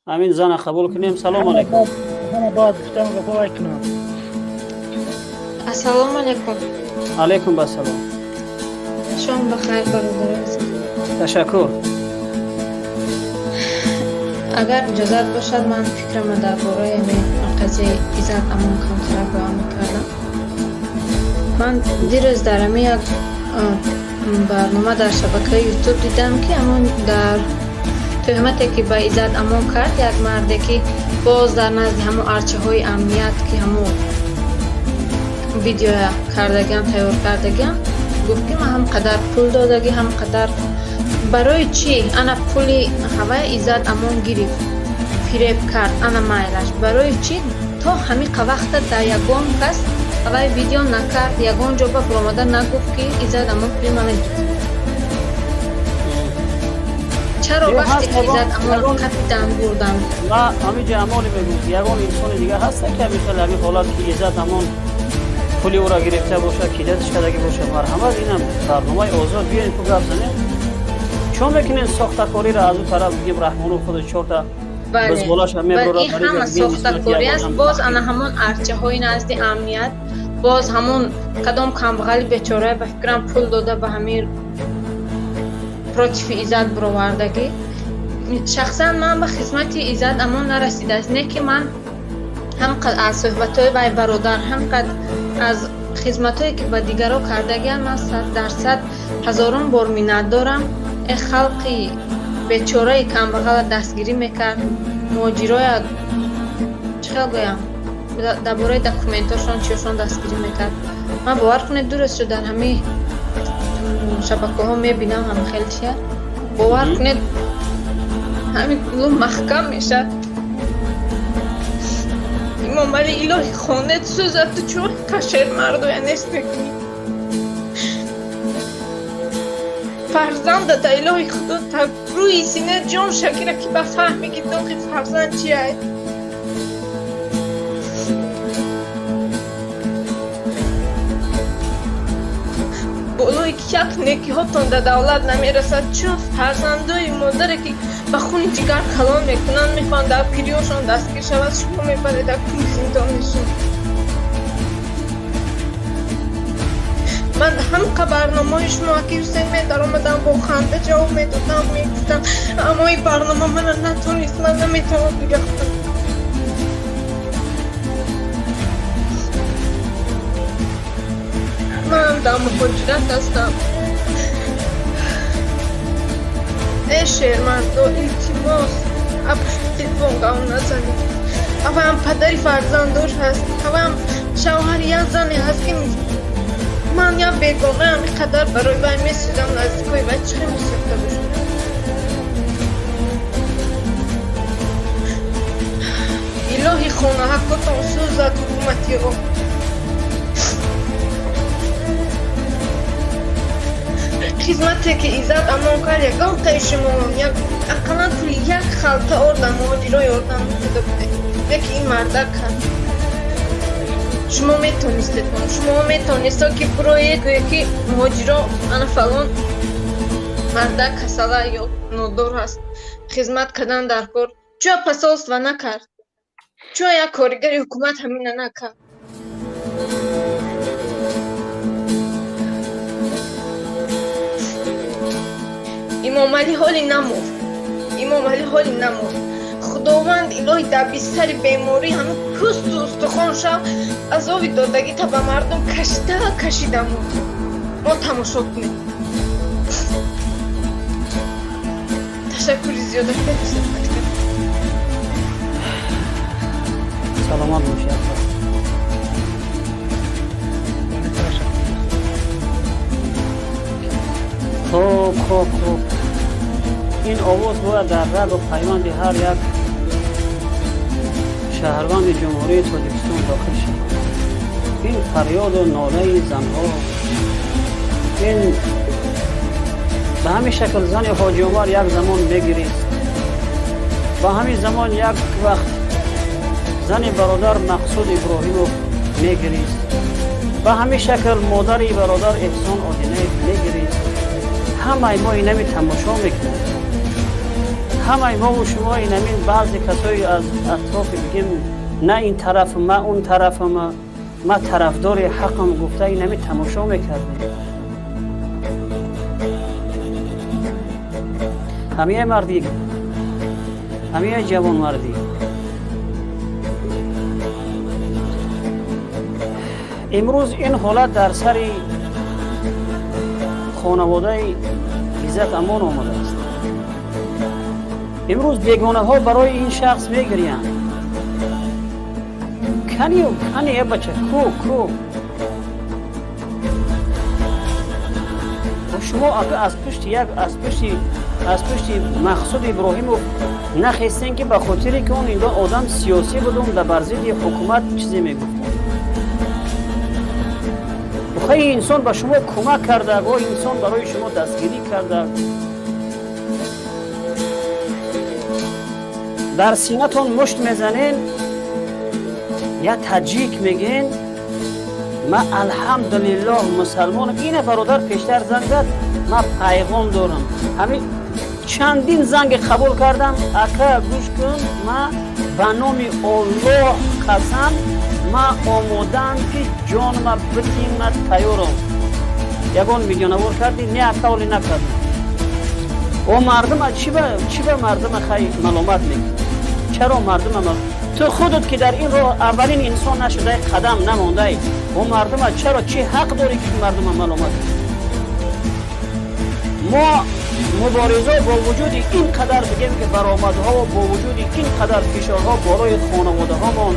Ҳамин зана қабул кунем. Салом алейкум. Ҳама бояд гуфтам гапо кунам. Ассалому алейкум. Алейкум басалом. Шом бахайр, бародари азиз. Ташаккур. Агар иҷозат бошад, ман фикрама дар бораи ҳамин қазияи Иззат Амон камтарак баён мекардам. Ман дирӯз дар ҳамин як барнома дар шабакаи Ютуб дидам, ки ҳамон дар тӯҳмате, ки ба Иззат Амон кард, як марде, ки боз дар назди ҳамон арчаҳои амният, ки ҳамон видеоя кардагиам, тайёр кардагиам, гуфт, ки ман ҳам қадар пул додагӣ, ҳам қадар барои чӣ? Ана пули ҳавай Иззат Амон гирифт, фиреб кард, ана майлаш. Барои чӣ то ҳамиқа вақта дар ягон кас ҳавай видео накард, ягон ҷо ба баромада нагуфт, ки Иззат Амон пули мана гирифт? Чаро вақте ки Иззат Амон қапидан, бурдан? Ва ҳамиҷа Амоне мегӯ, ягон инсони дига ҳаста, ки ҳамин хел ҳамин ҳолат, ки Иззат Амон пули ӯро гирифта бошад, кидатиш кардагӣ бошад? Марҳамат, инам барномаи озод, биёем, ку гап занем. Чон мекунем сохтакориро аз ӯ тараф, бигем, Раҳмонов худ чорта ин ҳама сохтакорӣ аст. Боз ана ҳамон арчаҳои назди амният, боз ҳамон кадом камбағали бечора, ба фикрам, пул дода, ба ҳамин против Иззат буровардагӣ. Шахсан ман ба хизмати Иззат Амон нарасидааст, не ки ман ҳам аз суҳбатҳои вай бародар, ҳам қад аз хизматҳое, ки ба дигаро кардагиам, ман 100% ҳазорон бор миннат дорам. Э халқи бечораи камбағала дастгирӣ мекард, муҳоҷироя, чӣ хел гӯям, дар бораи документошон, чиёшон дастгирӣ мекард. Ман, бовар кунед, дуруст шуд, дар ҳамаи шабакаҳо мебинам ҳама хеле чия, бовар кунед, ҳамин гулу маҳкам мешавад. Имомали, илоҳи хонет сӯзад, ту чун кашер мардоя нест мекунӣ. Фарзандата, илоҳи худо, та рӯи сина ҷон шакира, ки ба фаҳме, ки доғи фарзанд чия. Болои як некиҳотон дар давлат намерасад. Чун фарзандои модаре, ки ба хуни ҷигар калон мекунанд, мехоҳанд дар пириёшон дастгир шавад, шумо мебаред, дар куни зиндон мешинед. Ман ҳамқа барномаҳои шумо, аки Ҳусейн, медаромадам, бо ханда ҷавоб медодам, мегуфтам, аммо ин барнома мана натонист, ман наметавонам дига худам. Манам дар муҳоҷират ҳастам. Э шермардо, илтимос, пушти телефон гав назанед. Аваям падари фарзанддор ҳаст, аваям шавҳари як зане ҳаст, ки ман як бегонаам, ин қадар барои вай месӯзам, наздикои вай чӣ хел месӯхта бошад? Илоҳи хонаҳакотон сӯзад, ҳукуматиро. Хизмате, ки Иззат Амон кард, ягон таи шумо як ақаллан пули як халта орда муҳоҷиро ёрдам дода будед, лекин ин мардак кард. Шумо метонистед, шумо метонисто, ки буроед, гӯе, ки муҳоҷиро, ана фалон мардак касала ё нодор ҳаст, хизмат кардан дар кор. Чӯя посольство накард? Чӯя як коригари ҳукумат ҳамина накард? Имомалӣ ҳоли намурд, Имомалӣ ҳоли намурд. Худованд, илоҳи, дар бистари беморӣ ҳамин пӯсту устухон шав, азоби додагита ба мардум кашида кашида мурд. Мо тамошо кунем. Ташаккури зиёд, суҳбат кард. Саломат бошед. Хуб, хуб, хуб, ин овоз бояд дар рагу пайванди ҳар як шаҳрванди Ҷумҳурии Тоҷикистон дохил шавад. Ин фарёду нолаи занҳо, ин ба ҳамин шакл зани Ҳоҷи Умар як замон мегирист, ба ҳамин замон як вақт зани бародар Мақсуд Иброҳимов мегирист, ба ҳамин шакл модари бародар Эҳсон Одинаев мегирист. Ҳамаи мо инами тамошо мекунем. Ҳамаи мову шумо инамин баъзе касои аз атрофи бигем на ин тараф, ма он тарафам, ма тарафдори ҳақам гуфта инами тамошо мекардем. Ҳамия марди, ҳамия ҷавонмардӣ. Имрӯз ин ҳолат дар сари хонаводаи Иззат Амон омадааст. Имрӯз бегонаҳо барои ин шахс мегириянд. Кани, кани, э бача, ку, ку. Шумо аз пушти як, аз пушти Мақсуд Иброҳимов нахестен, ки ба хотире ки он индо одам сиёсӣ буд, он дар бар зидди ҳукумат чизе мегуфт. Хай, инсон ба шумо кӯмак карда, го инсон барои шумо дастгирӣ карда. Дар синатон мушт мезанен, я таҷик мегӯен, ма алҳамдулиллоҳ мусалмонам. Ина бародар пештар занг зад, ма пайғом дорам. Ҳамин чандин занге қабул кардам. Ака, гӯш кун, ма ба номи Оллоҳ қасам, ма омодаам, ки ҷонма бидим, ма тайёрам. Ягон видеонавор кардӣ? Не, ака, олӣ накардам. О мардума чӣ ба мардума хай маломат мекунӣ? Чаро мардума? Ту худут ки дар ин роҳ аввалин инсон нашудаи, қадам намондаи. О мардума чаро, чӣ ҳақ дорӣ, ки мардума маломат? Мо муборизо бо вуҷуди ин қадар бигем ки баромадҳо, бо вуҷуди ин қадар фишорҳо болои хонаводаҳомон,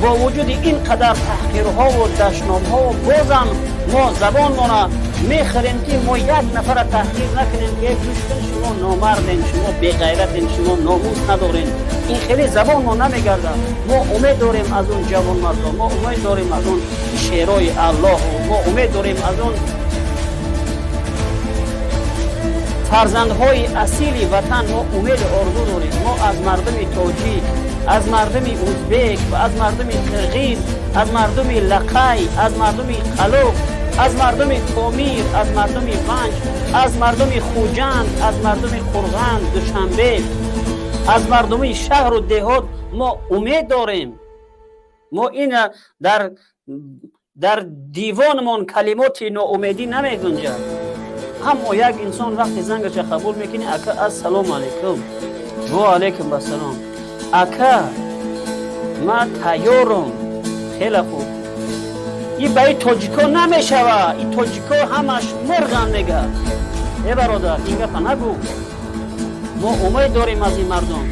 бо вуҷуди ин қадар таҳқирҳову дашномҳо, бозам мо забонмона мехӯрем, ки мо як нафара таҳқир накунем, ки гӯш кун, шумо номарден, шумо беғайратен, шумо номус надорен. Ин хеле забонмо намегардад. Мо умед дорем аз он ҷавонмардон, мо умед дорем аз он шерои Аллоҳу, мо умед дорем аз он фарзандҳои асили ватан, мо умеду орзу дорем. Мо аз мардуми тоҷик, аз мардуми узбек ва аз мардуми қирғиз, аз мардуми лақай, аз мардуми қалуқ, аз мардуми Помир, аз мардуми Ванҷ, аз мардуми Хуҷанд, аз мардуми Қурған, Душанбе, аз мардуми шаҳру деҳот мо умед дорем. Мо ина дар дивонмон калимоти ноумедӣ намегунҷад. Ҳамо як инсон вақте зангаша қабул мекунӣ: «Ака, ассалому алайкум». «Ва алайкум ассалом». «Ака, ма тайёрам». Хеле хуб. И ба и тоҷико намешава, и тоҷико ҳамаш мурған, мега. Э бародар, ин гапа нагӯ. Мо умед дорем аз ин мардум.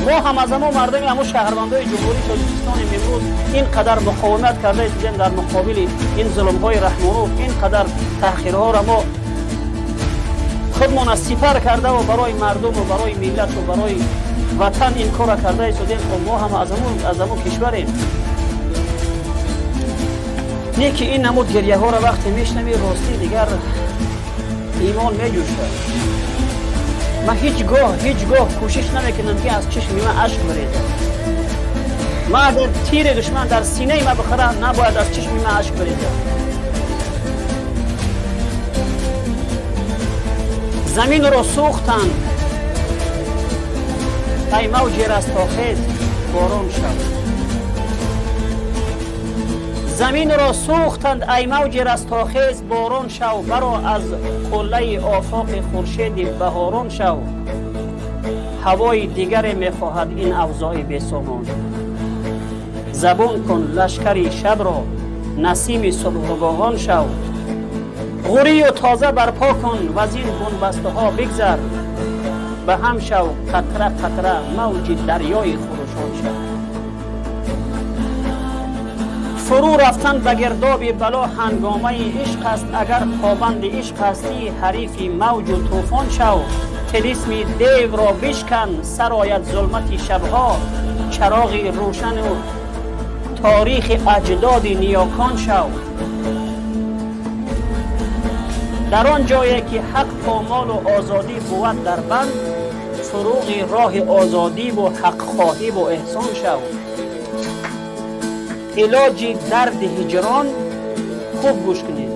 Мо ҳам аз ҳамо мардуми, ҳамо шаҳрвандои Ҷумҳурии Тоҷикистонем. Имрӯз ин қадар муқовимат карда истодем дар муқобили ин зулмҳои Раҳмонов, ин қадар таҳқирҳоро мо худмона сипар кардаву барои мардуму барои миллату барои ватан ин корро карда истодем. Мо ҳам аз ҳамон кишварем. Не ки ин намуд гирьяҳоро вақте мешнавӣ, ростӣ дигар имон меҷӯшад. Ман ҳеҷ гоҳ, ҳеҷ гоҳ кӯшиш намекунам, ки аз чишми ман ашк бирезад. Ман агар тири душман дар синаи ман бихӯрад, набояд аз чишми ман ашк бирезад. Заминро сӯхтанд, ай мавҷи растохез, борон шав. Заминро сӯхтанд, ай мавҷи растохез, борон шав. Баро аз қуллаи офоқи хуршеди баҳорон шав. Ҳавои дигаре мехоҳад ин авзои бесомон. Забон кун лашкари шабро, насими субҳгоҳон шав. Ғурию тоза барпо кун ва зин бунбастаҳо бигзар. Ба ҳам шав, қатра қатра мавҷи дарёи хурӯшон шав. Фурӯ рафтан ба гирдоби бало ҳангомаи ишқ аст. Агар побанди ишқ ҳастӣ, ҳарифи мавҷу тӯфон шав. Тилисми девро бишкан, сарояд зулмати шабҳо. Чароғи рӯшану торихи аҷдоди ниёкон шав. Дар он ҷое ки ҳақ помолу озодӣ бувад дар банд, фуруғи роҳи озодиву ҳақхоҳиву эҳсон шав. Илоҷи дарди ҳиҷрон, хуб гӯш кунед,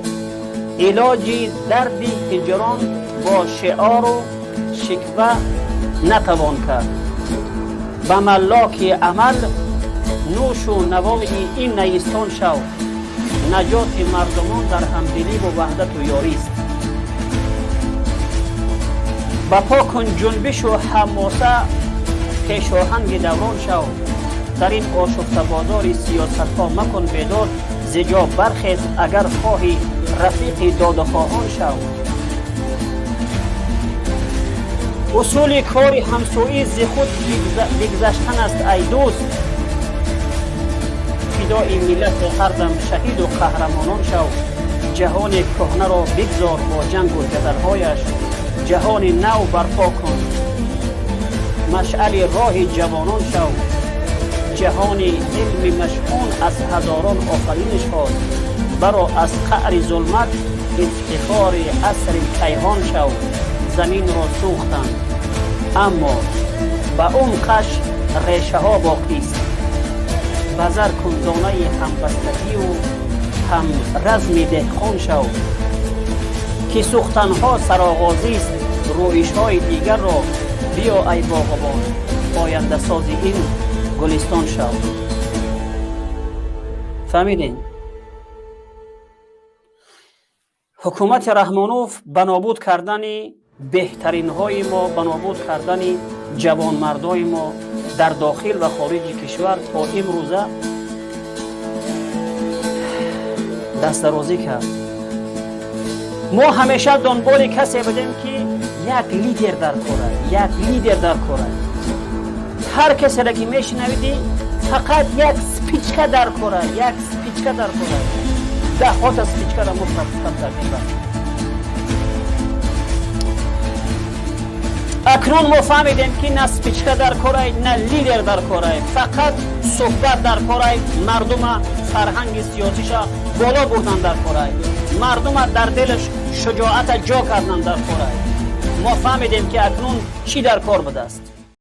илоҷи дарди ҳиҷрон бо шиору шиква натавон кард. Ба маллоки амал нӯшу навои ин наистон шав. Наҷоти мардумон дар ҳамдиливу ваҳдату ёрист. Ба по кун ҷунбишу ҳамоса, пешоҳанги даврон шав. Дар ин ошуфтабозори сиёсатҳо макун бедод, зи ҷо бархез, агар хоҳӣ рафиқи додухоҳон шав. Усули кори ҳамсӯӣ зи худ бигзаштан аст, ай дӯст. Фидои миллати ҳардам шаҳиду қаҳрамонон шав. Ҷаҳони кӯҳнаро бигзор бо ҷангу ҷадалҳояш, ҷаҳони нав барпо кун, машъали роҳи ҷавонон шав. Ҷаҳони илми машҳун аз ҳазорон офариниш хост, баро аз қаъри зулмат ифтихори асри кайҳон шав. Заминро сӯхтанд, аммо ба умқаш решаҳо боқист. Ба зар кун донаи ҳамбастагию ҳамразми деҳқон шав, ки сӯхтанҳо сароғозист рӯишҳои дигарро. Биё, ай боғобон, ояндасози ин гулистон шав. Фаҳмидем, ҳукумати Раҳмонов ба нобуд кардани беҳтаринҳои мо, ба нобуд кардани ҷавонмардои мо дар дохил ва хориҷи кишвар то имрӯза дастдарозӣ кард. Мо ҳамеша дунболи касе будем, ки як лидер дар кора, як лидер дар кора. Ҳар касеро ки мешунавидӣ, фақат як спичка дар кора, як спичка дар кора. Даҳҳота спичкаро мо пропускать кардем. Акнун мо фаҳмидем, ки на спичка дар корай, на лидер дар корай, фақат суҳбат дар корай. Мардума фарҳанги сиёсиша боло бурдан дар корай, мардума дар дилаш шуҷоата ҷо кардан дар корай. Мо фаҳмидем, ки акнун чӣ дар кор будааст.